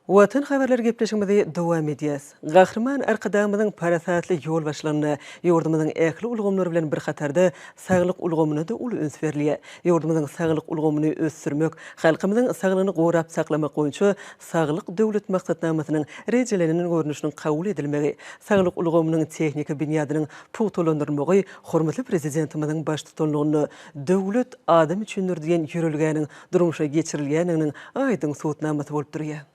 Watan habarlary gepleşigimizi dowam edýäs. Gahryman Arkadagymyzyň parasatly ýolbaşçylygynda ýurdumyzyň ähli ulgamlary bilen bir hatarda saglyk ulgamyna-da uly üns berilýär. Ýurdumyzyň saglyk ulgamyny ösdürmek, halkymyzyň saglygyny gorap saklamak boýunça Saglyk Döwlet maksatnamasynyň rejelenen görnüşiniň kabul edilmegi, saglyk ulgamynyň tehniki binýadynyň pugtalandyrylmagy hormatly Prezidentimiziň baştutanlygynda Döwlet adam üçindir diýen ýörelgäniň durmuşa geçirilýändiginiň aýdyň subutnamasy bolup durýar.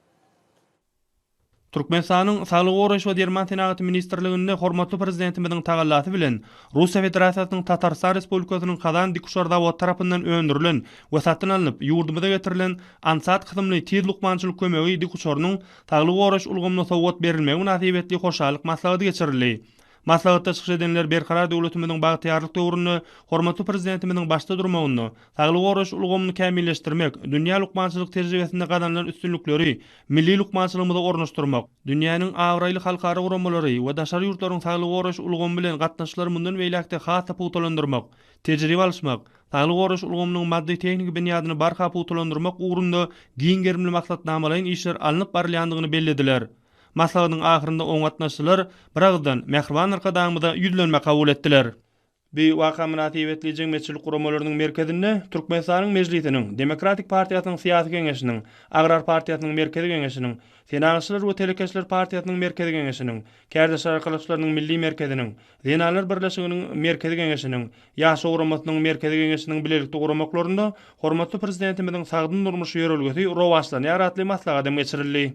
Türkmenistanyň Saglygy goraýyş we derman senagaty ministrliginde hormatly Prezidentimiziň tagallasy bilen Russiýa Federasiýasynyň Tatarystan Respublikasynyň Kazan dikuçar zawody tarapyndan öndürilen we satyn alnyp, ýurdumyza getirilen Ansat kysymly tiz lukmançylyk kömegi dikuçarynyň saglygy goraýyş ulgamyna sowgat berilmegi mynasybetli hoşallyk maslahaty geçirildi. Maslahatda çykyş edenler Berkarar döwletimiziň bagtyýarlyk döwründe hormatly Prezidentimiziň başda durmagynda saglygy goraýyş ulgamyny kämilleşdirmek, dünýä lukmançylyk tejribesinde gazanylan üstünlikleri milli lukmançylygymyza ornaşdyrmak, dünýäniň abraýly halkara guramalary we daşary ýurtlaryň saglygy goraýyş ulgamy bilen gatnaşyklary mundan beýläk-de has-da pugtalandyrmak, tejribe alyşmak, saglygy goraýyş ulgamynyň maddy-tehniki binýadyny barha pugtalandyrmak ugrunda giň gerimli maksatnamalaýyn işler alnyp barylýandygyny bellediler. Maslahatyň ahyrynda oňa gatnaşyjylar biragyzdan mähriban Arkadagymyza ýüzlenme kabul etdiler. Bu waka mynasybetli jemgyýetçilik guramalarynyň merkezinde Türkmenistanyň Mejlisiniň, Demokratik partiýasynyň Syýasy geňeşiniň, Agrar partiýasynyň Merkezi geňeşiniň, Senagatçylar we telekeçiler partiýasynyň Merkezi geňeşiniň, Kärdeşler arkalaşyklarynyň Milli merkeziniň, Zenanlar birleşiginiň Merkezi geňeşiniň, Ýaşlar guramasynyň Merkezi geňeşiniň bilelikde guramaklarynda hormatly Prezidentimiziň sagdyn durmuş ýörelgesi rowaçlanýar atly maslahat hem geçirildi.